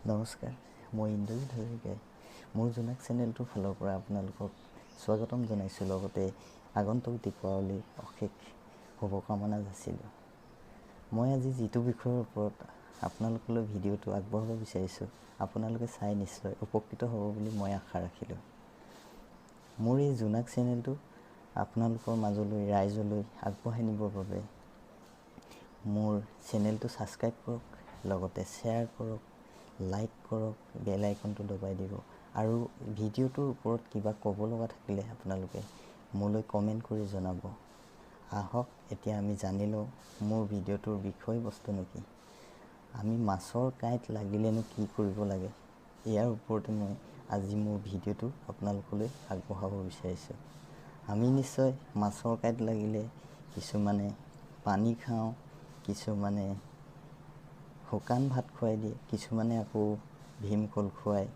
নমস্কাৰ, মই ইন্দ্ৰজিত হাজৰিকাই মোৰ জোনাক চেনেলটোৰ ফালৰ পৰা আপোনালোকক স্বাগতম জনাইছোঁ। লগতে আগন্তুক দীপাৱলীৰ অশেষ শুভকামনা যাচিলোঁ। মই আজি যিটো বিষয়ৰ ওপৰত আপোনালোকলৈ ভিডিঅ'টো আগবঢ়াব বিচাৰিছোঁ, আপোনালোকে চাই নিশ্চয় উপকৃত হ'ব বুলি মই আশা ৰাখিলোঁ। মোৰ এই জোনাক চেনেলটো আপোনালোকৰ মাজলৈ, ৰাইজলৈ আগবঢ়াই নিবৰ বাবে মোৰ চেনেলটো ছাবস্ক্ৰাইব কৰক, লগতে শ্বেয়াৰ কৰক, লাইক কৰক, বেল আইকনটো দবাই দিব আৰু ভিডিঅ'টোৰ ওপৰত কিবা ক'ব লগা থাকিলে আপোনালোকে মোলৈ কমেণ্ট কৰি জনাব। আহক এতিয়া আমি জানি লওঁ মোৰ ভিডিঅ'টোৰ বিষয়বস্তুনো কি, আমি মাছৰ কাঁইট লাগিলেনো কি কৰিব লাগে, ইয়াৰ ওপৰতে মই আজি মোৰ ভিডিঅ'টো আপোনালোকলৈ আগবঢ়াব বিচাৰিছোঁ। আমি নিশ্চয় মাছৰ কাঁইট লাগিলে কিছুমানে পানী খাওঁ, কিছুমানে শুকান ভাত খুৱাই দিয়ে, কিছুমানে আকৌ ভীমকল খুৱায়।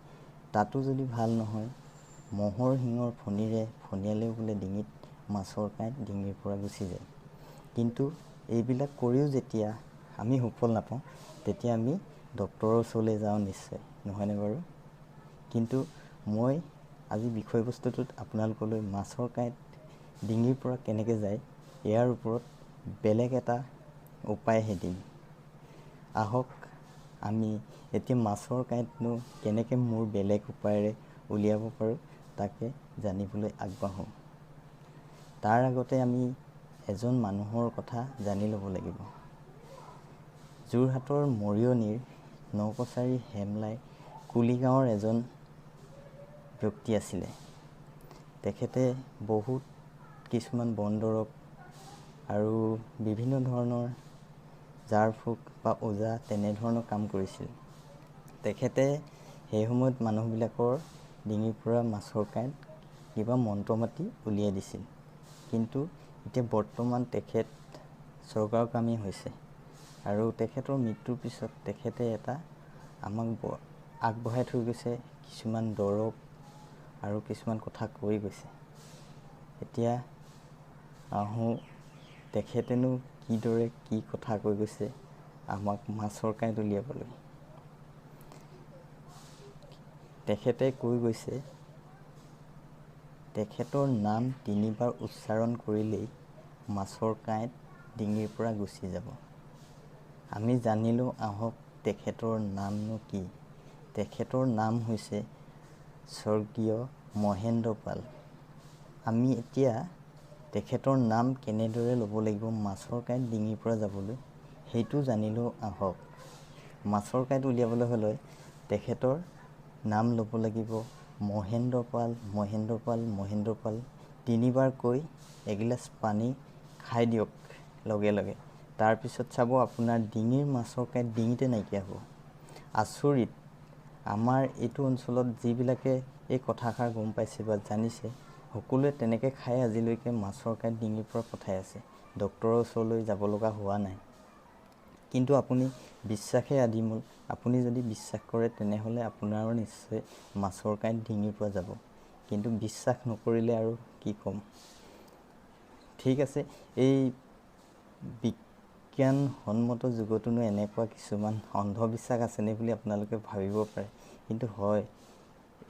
তাতো যদি ভাল নহয়, ম'হৰ শিঙৰ ফণিৰে ফণিয়ালেও বোলে ডিঙিত মাছৰ কাঁইট ডিঙিৰ পৰা গুচি যায়। কিন্তু এইবিলাক কৰিও যেতিয়া আমি সুফল নাপাওঁ, তেতিয়া আমি ডক্তৰৰ ওচৰলৈ যাওঁ নিশ্চয়, নহয়নে বাৰু? কিন্তু মই আজি বিষয়বস্তুটোত আপোনালোকলৈ মাছৰ কাঁইট ডিঙিৰ পৰা কেনেকৈ যায় ইয়াৰ ওপৰত বেলেগ এটা উপায়হে দিম। আহক আমি এতিয়া মাছৰ কাঁইটনো কেনেকৈ মোৰ বেলেগ উপায়েৰে উলিয়াব পাৰোঁ তাকে জানিবলৈ আগবাঢ়োঁ। তাৰ আগতে আমি এজন মানুহৰ কথা জানি ল'ব লাগিব। যোৰহাটৰ মৰিয়নিৰ নকছাৰী হেমলাই কুলি গাঁৱৰ এজন ব্যক্তি আছিলে। তেখেতে বহুত কিছুমান বন দৰৱ আৰু বিভিন্ন ধৰণৰ জাৰ ফুক বা ওজা তেনেধৰণৰ কাম কৰিছিল। তেখেতে সেই সময়ত মানুহবিলাকৰ ডিঙিৰ পৰা মাছৰ কাঁইট কিবা মন্ত্ৰ মাতি উলিয়াই দিছিল। কিন্তু এতিয়া বৰ্তমান তেখেত স্বৰ্গগামী হৈছে আৰু তেখেতৰ মৃত্যুৰ পিছত তেখেতে এটা আমাক আগবঢ়াই থৈ গৈছে কিছুমান দৰৱ আৰু কিছুমান কথা কৈ গৈছে। এতিয়া আহোঁ তেখেতেনো কিদৰে কি কথা কৈ গৈছে আমাক মাছৰ কাঁইট উলিয়াবলৈ। তেখেতে কৈ গৈছে, তেখেতৰ নাম তিনিবাৰ উচ্চাৰণ কৰিলেই মাছৰ কাঁইট ডিঙিৰ পৰা গুচি যাব। আমি জানিলোঁ আহক তেখেতৰ নামনো কি। তেখেতৰ নাম হৈছে স্বৰ্গীয় মহেন্দ্ৰ পাল। আমি এতিয়া তেখেতৰ নাম কেনেদৰে ল'ব লাগিব মাছৰ কাঁইট ডিঙিৰ পৰা যাবলৈ সেইটো জানিলেও আহক। মাছৰ কাঁইট উলিয়াবলৈ হ'লে তেখেতৰ নাম ল'ব লাগিব মহেন্দ্ৰ পাল, মহেন্দ্ৰ পাল, মহেন্দ্ৰ পাল তিনিবাৰ কৈ এগিলাচ পানী খাই দিয়ক লগে লগে। তাৰপিছত চাব আপোনাৰ ডিঙিৰ মাছৰ কাঁইট ডিঙিতে নাইকিয়া হ'ব। আচৰিত, আমাৰ এইটো অঞ্চলত যিবিলাকে এই কথাষাৰ গম পাইছে বা জানিছে সকলোৱে তেনেকৈ খাই আজিলৈকে মাছৰ কাঁইট ডিঙিৰ পৰা পঠাই আছে, ডক্তৰৰ ওচৰলৈ যাব লগা হোৱা নাই। কিন্তু আপুনি বিশ্বাসেই আদিমূল, আপুনি যদি বিশ্বাস কৰে তেনেহ'লে আপোনাৰো নিশ্চয় মাছৰ কাঁইট ডিঙিৰ পৰা যাব। কিন্তু বিশ্বাস নকৰিলে আৰু কি ক'ম। ঠিক আছে, এই বিজ্ঞানসন্মত যুগতোনো এনেকুৱা কিছুমান অন্ধবিশ্বাস আছেনে বুলি আপোনালোকে ভাবিব পাৰে, কিন্তু হয়,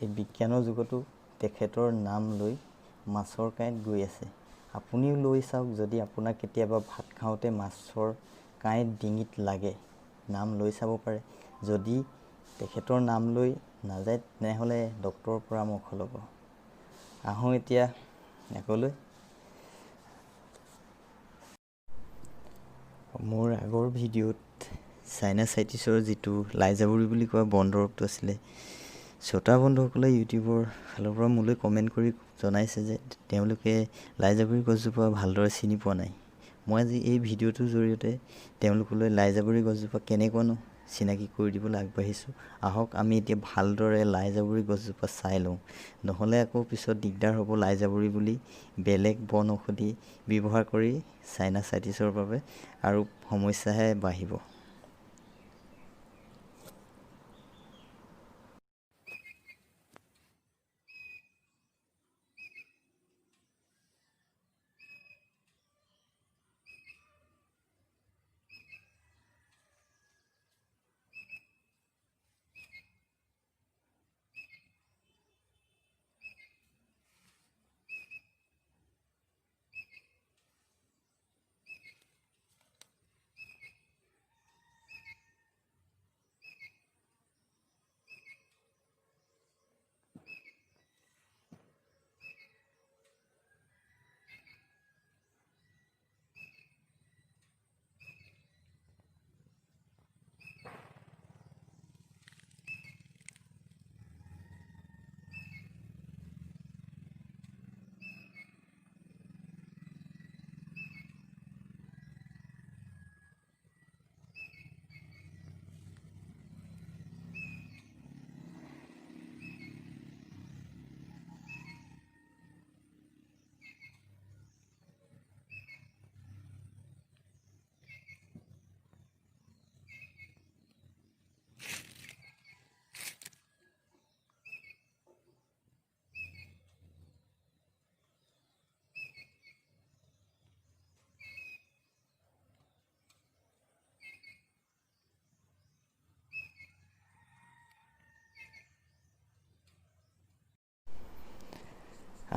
এই বিজ্ঞানৰ যুগতো তেখেতৰ নাম লৈ মাছৰ কাঁইট গৈ আছে। আপুনিও লৈ চাওক, যদি আপোনাৰ কেতিয়াবা ভাত খাওঁতে মাছৰ কাঁইট ডিঙিত লাগে, নাম লৈ চাব পাৰে। যদি তেখেতৰ নাম লৈ নাযায় তেনেহ'লে ডক্তৰৰ পৰামৰ্শ ল'ব। আহোঁ এতিয়া আগলৈ। মোৰ আগৰ ভিডিঅ'ত চাইনাচাইটিছৰ যিটো লাইজাবৰি বুলি কোৱা বন দৰৱটো আছিলে, শ্ৰোতা বন্ধুসকলে ইউটিউবৰ ফালৰ পৰা মোলৈ কমেণ্ট কৰি জনাইছে যে তেওঁলোকে লাইজাবৰি গছজোপা ভালদৰে চিনি পোৱা নাই। মই আজি এই ভিডিঅ'টোৰ জৰিয়তে তেওঁলোকলৈ লাইজাবৰি গছজোপা কেনেকুৱানো চিনাকি কৰি দিবলৈ আগবাঢ়িছোঁ। আহক আমি এতিয়া ভালদৰে লাইজাবৰি গছজোপা চাই লওঁ, নহ'লে আকৌ পিছত দিগদাৰ হ'ব লাইজাবৰি বুলি বেলেগ বন ঔষধি ব্যৱহাৰ কৰি চাইনাচাইটিছৰ বাবে আৰু সমস্যাহে বাঢ়িব।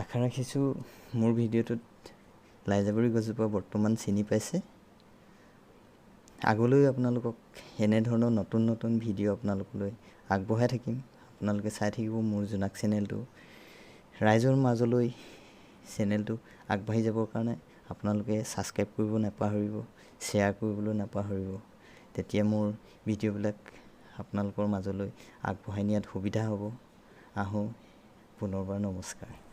আশা ৰাখিছোঁ মোৰ ভিডিঅ'টোত লাইজাবৰি গছজোপা বৰ্তমান চিনি পাইছে। আগলৈও আপোনালোকক এনেধৰণৰ নতুন নতুন ভিডিঅ' আপোনালোকলৈ আগবঢ়াই থাকিম। আপোনালোকে চাই থাকিব মোৰ জোনাক চেনেলটো। ৰাইজৰ মাজলৈ চেনেলটো আগবাঢ়ি যাবৰ কাৰণে আপোনালোকে ছাবস্ক্ৰাইব কৰিব নাপাহৰিব, শ্বেয়াৰ কৰিবলৈ নাপাহৰিব। তেতিয়া মোৰ ভিডিঅ'বিলাক আপোনালোকৰ মাজলৈ আগবঢ়াই নিয়াত সুবিধা হ'ব। আহোঁ, পুনৰবাৰ নমস্কাৰ।